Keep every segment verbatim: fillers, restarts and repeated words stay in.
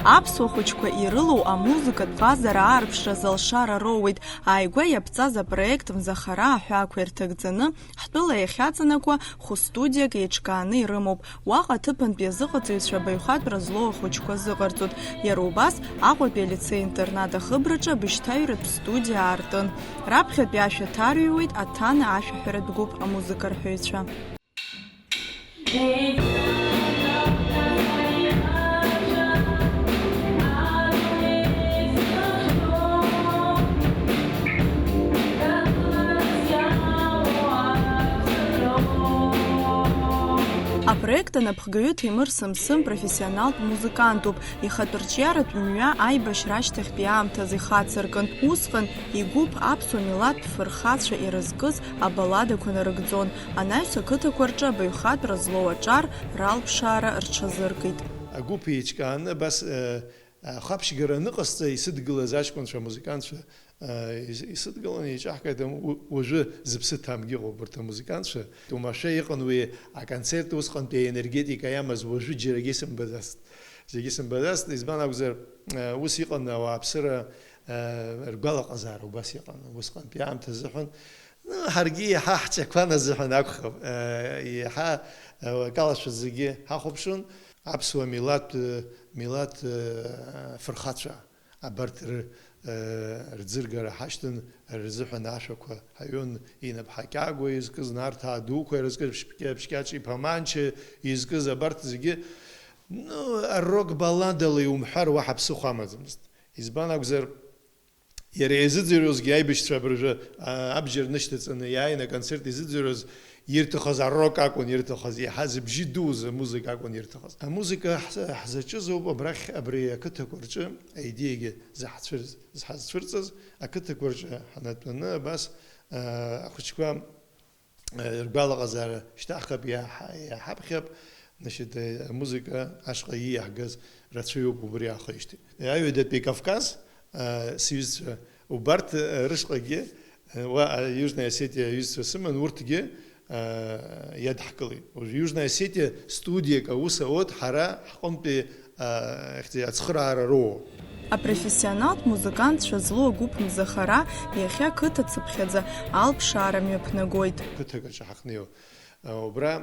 Аԥсуа хәыҷқәа ирылоу амузыкатә ҟазара аарԥшразы алшара роуеит. Ааигәа иаԥҵаз апроект Мзахара аҳәаақәа ирҭагӡаны, ҳтәыла иахьаҵанакуа хәы-студиак еиҿкааны ирымоуп. Уаҟа аҭыԥантәи азыҟаҵаҩцәа абаҩхатәра злоу ахәыҷқәа азыҟарҵоит. Иара убас Аҟәатәи алицеи-интернат ахыбраҿы абжьҭаҩратә студиа аартын. Раԥхьатәи ашәа ҭарҩуеит Аҭана ашәаҳәаратә гәыԥ амузыкарҳәаҩцәа. Апроект анапхгаҩы Ҭемыр Сымсым профессионалтә музыкантуп. Ихатә рҿиаратә мҩа аибашьра ашьҭахьтәи аамҭазы ихацыркын. Усҟан игәыԥ аԥсуа милаҭтә фырхацәа ирызкыз абалладақәа нарыгӡон. Анаҩс ақыҭақәа рҿы абаҩхатәра злоу аҿар ралԥшаара рҽазыркит. Агәыԥ еиҿкааны абас, э, ахәаԥшьгара аныҟасҵа, исыдгылаз аҷкәынцәа, амузыкантцәа, э, ис-, исыдгыланы еиҿаҳкааит, ам-, у-, уажәы зыԥсы ҭамгьы ыҟоуп урҭ амузыкантцәа. Уамашәа иҟан уи аконцерт усҟантәи аенергетика иамаз, уажәы џьарагьы исымбаӡацт. Зегьы исымбаӡацт, избан акәзар, э, ус иҟан ауааԥсыра, э, ргәалаҟазаара убас иҟан, усҟантәи аамҭа азыҳәан. Ну, ҳаргьы иаҳа ҳҵақәан азыҳәан акәхап, э, иаҳа, э, акалашәа зегьы ҳахәаԥшын, аԥсуа милаҭ, э, милаҭ, э, фырхацәа, абарҭ ры-, э, рӡыргара ҳашьҭан, рзыҳәан ашәақәа ҳаҩын, инап ҳакьагәа изкыз, нарҭаа дуқәа ирызкыз, Пшьпкьа-, Пшькьаҿ-иԥа Манча изкыз, абарҭ зегьы, ну, арок балладала иумҳәар, уаҳа ԥсыхәа амаӡамызт. Избан акәзар, иара иазыӡырҩуазгьы аибашьцәа абыржәы, а, абџьар нышьҭаҵаны иааин аконцерт изыӡырҩуаз ирҭахыз арок акәын ирҭахыз, иаҳа зыбжьы дуз амузыка акәын ирҭахыз. Амузыка ҳза-, ҳзаҿыз ауп абрахь абри ақыҭақәа рҿы аидеиагьы заҳцәырз-, зҳазцәырҵыз, ақыҭақәа рҿы ҳанатәаны абас, а, ахәыҷқәа ргәалаҟазаара шьҭаҳхып, иаҳа-, иаҳаԥхьап, значит, э, амузыка ашҟа ииаҳгаз рацәаҩуп убри аахижьҭеи. Аҩадатәи Кавказ, э, сҩызцәа, убарҭ, э, рышҟагьы, э, уа, а, Южная Осетия аҩызцәа сыман, урҭгьы, э, иадҳкылеит. Уажә Южная Осетия студиак аус ауеит, ҳара ҳҟынтәи ахьӡи ацхыраара роуа. Апрофессионалтә музыкантцәа злоу агәыԥ Мзахара иахьа қыҭа цыԥхьаӡа алԥшаара мҩаԥнагоит. Қыҭак аҿы ҳахнеиуа. Убра,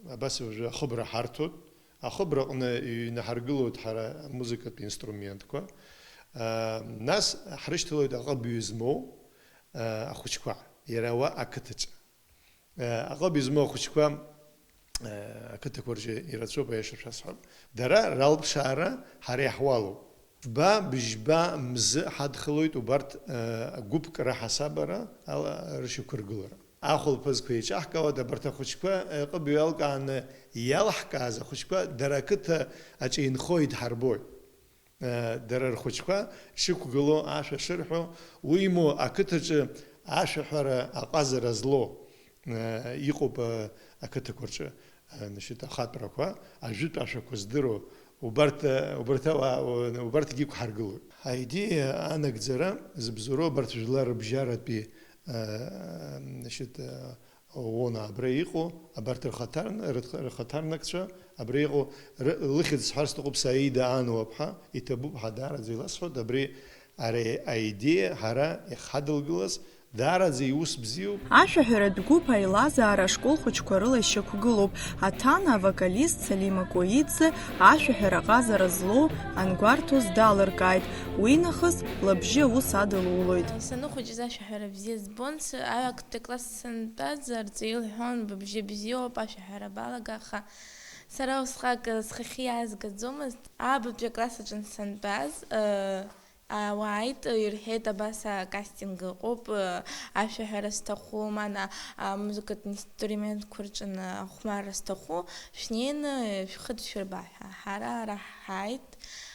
абас уажәы ахыбра ҳарҭоит. Ахыбраҟны иҩнаҳаргылоит ҳара амузыкатә инструментқәа. Нас ҳрышьҭалоит аҟыбаҩ змоу ахәыҷқәа, иара уа ақыҭаҿы. Аҟыбаҩ змоу ахәыҷқәа, ақыҭақәа рҿы ирацәоуп, аиаша шәасҳәап. Дара ралԥшаара ҳара иаҳуалуп. Фба, бжьба мзы ҳадхалоит убарҭ, гәыԥк раҳасабара ала рышьақәыргылара. Ахәылԥазқәа еиҿаҳкаауеит, абарҭ ахәыҷқәа, аҟыбаҩ алкааны иалҳкааз ахәыҷқәа дара ақыҭа аҿы инхо идҳарбоит. Дара рхәыҷқәа шықәгылоу, ашәа шырҳәо, уимоу, ақыҭаҿы ашәаҳәара аҟазара злоу, иҟоуп, ақыҭақәа рҿы, значит, ахатәрақәа, ажәытә ашәақәа здыруа, убарҭ, убарҭ ауаа, убарҭгьы иқәҳаргылоит. Аидеиа анагӡара зыбзоуроу абарҭ жәлар рыбжьаратәи, значит, Уона абра иҟоу, абарҭ рхаҭарна-, рыҭ-, рхаҭарнакцәа, абра иҟоу, ры-, лыхьӡ сҳәар сҭахуп, Саида Ануаԥҳа, иҭабуп ҳәа даараӡа иласҳәоит, абри ари аидеиа ҳара иҳадылгалаз даараӡа иус бзиоуп. Ашәаҳәаратә гәыԥ аилазаара ашкол хәыҷқәа рыла ишьақәгылоуп. Аҭана авокалист Салима Коиӡе ашәаҳәара ҟазара злоу ангәарҭоз далыркааит, уи нахыс лыбжьы аус адылулоит. Саныхәыҷыз ашәаҳәара бзиа збон, с-, актәи акласс сантәаз, арҵаҩы лҳәон, быбжьы бзиоуп, ашәаҳәара балага, аха сара усҟак схахьы иаазгаӡомызт. Аабатәи акласс аҿы сантәаз, э, ауаа ааит, ирҳәеит, абас акастинг ыҟоуп, э, ашәаҳәара сҭаху, мана, а, амузыкатә инструментқәа рҿы ахәмарра сҭаху, шәнеины шәхы дшәырба ҳәа. Ҳара ара ҳааит,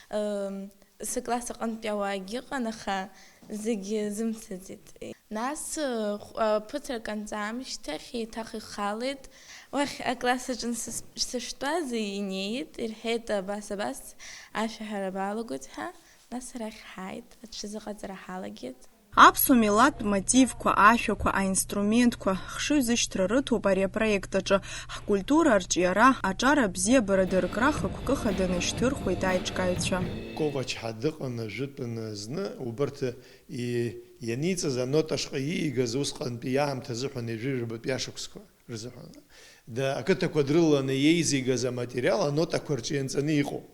э, Сыкласс аҟынтәи ауаагьы ыҟан, аха зегьы зымцаӡеит. Нас, хә-, ԥыҭрак анҵы аамышьҭахь еиҭах ихалеит. Уахь акласс аҿы сыс-, сыштәаз инеит, ирҳәеит, абас, абас, ашәаҳәара балагоит ҳәа. Нас арахь ҳааит, аҽазыҟаҵара ҳалагеит. Аԥсуа милаҭтә мотивқәа, ашәақәа, аинструментқәа хшыҩзышьҭра рыҭоуп ари апроект аҿы. Ҳкультура арҿиара, аҿар абзиабара дыркра хықәкы хаданы ишьҭырхуеит аиҿкааҩцәа. Ковач ҳәа дыҟан ажәытәан зны, убарҭ и-, ианиҵаз аноташҟа иигаз усҟантәи иаамҭа азыҳәан ҩажәи жәабатәи ашықәсқәа рзыҳәан. Да, ақыҭақәа дрылаланы иеизигаз аматериал анотақәа рҿы ианҵаны иҟоуп.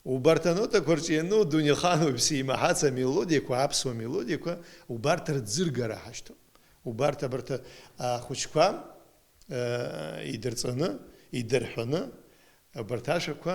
Убарҭ анотақәа рҿы иану Дунеихановиԥс имаҳац амелодиақәа, аԥсуа мелодиақәа, убарҭ рӡыргара ҳашьҭоуп. Убарҭ абарҭ ахәыҷқәа, э, идырҵаны, идырҳәаны, абарҭ ашәақәа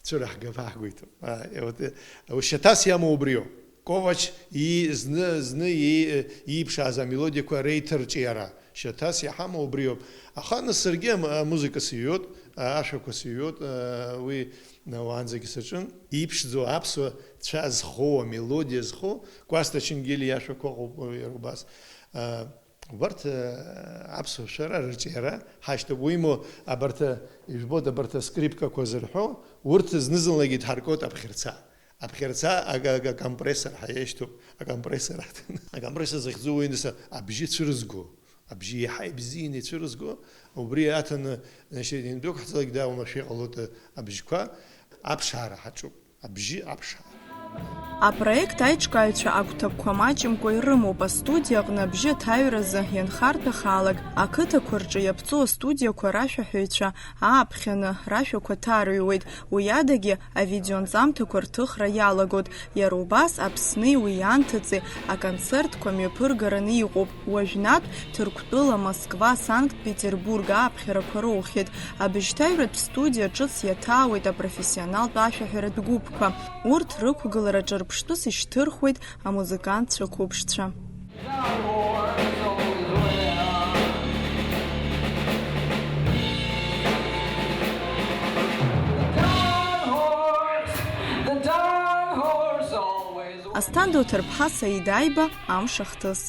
цәыраҳгап ҳгәы иҭоуп. А, вот, э, шьаҭас иамоу убриоуп. Ковач и-, зны, зны и-, ииԥшааз амелодиақәа реиҭарҿиара шьаҭас иҳамоу убриоуп. Аха нас саргьы ам-, амузыка сыҩуеит, а, ашәақәа сыҩуеит, а, уи, а, уаанӡагьы саҿын. Иԥшӡоу аԥсуа цәа зхоу, амелодиа зхоу Кәасҭа Ченгели иашәақәа ыҟоуп, иара убас. А, убарҭ, а, аԥсуа шәара рырҿиара ҳашьҭоуп. Уимоу, абарҭ, а, ижәбоит, абарҭ аскрипкақәа зырҳәо, урҭ зны-зынлагьы иҭҳаркуеит аԥхьарца. Аԥхьарца ак-, ак-, акомпрессор ҳәа иашьҭоуп. Акомпрессор аҭ-, акомпрессор захьӡу уи нас абжьы цәырызго. Абжьы еиҳа ибзианы ицәырызго, убри аҭаны, значит, индәықәҳҵалак, да, уамашәа иҟалоит абжьқәа, аԥшаара ҳаҿуп. Абжьы аԥшаара. Апроект аиҿкааҩцәа агәҭакқәа маҷымкәа ирымоуп. Астудиа аҟны абжьы аҭаҩразы ианхарҭәахаалак, ақыҭақәа рҿы иаԥҵоу астудиақәа рашәаҳәаҩцәа ааԥхьаны рашәақәа ҭарыҩуеит. Уи адагьы, авидеонҵамҭақәа рҭыхра иалагоит. Иара убас Аԥсни уи ианҭыҵи аконцертқәа мҩаԥыргараны иҟоуп. Уажәнатә Ҭырқәтәыла, Москва, Санкт-Петербург ааԥхьарақәа роухьеит. Абыжьҭаҩратә студиа ҿыц иаҭаауеит апрофессионалтә ашәаҳәаратә гәыԥқәа. Урҭ рықәгылара ҿырԥштәыс ишьҭырхуеит амузыкантцәа қәыԥшцәа. Асҭанда Оҭарԥҳа, Саида Аиба, Амш ахҭыс.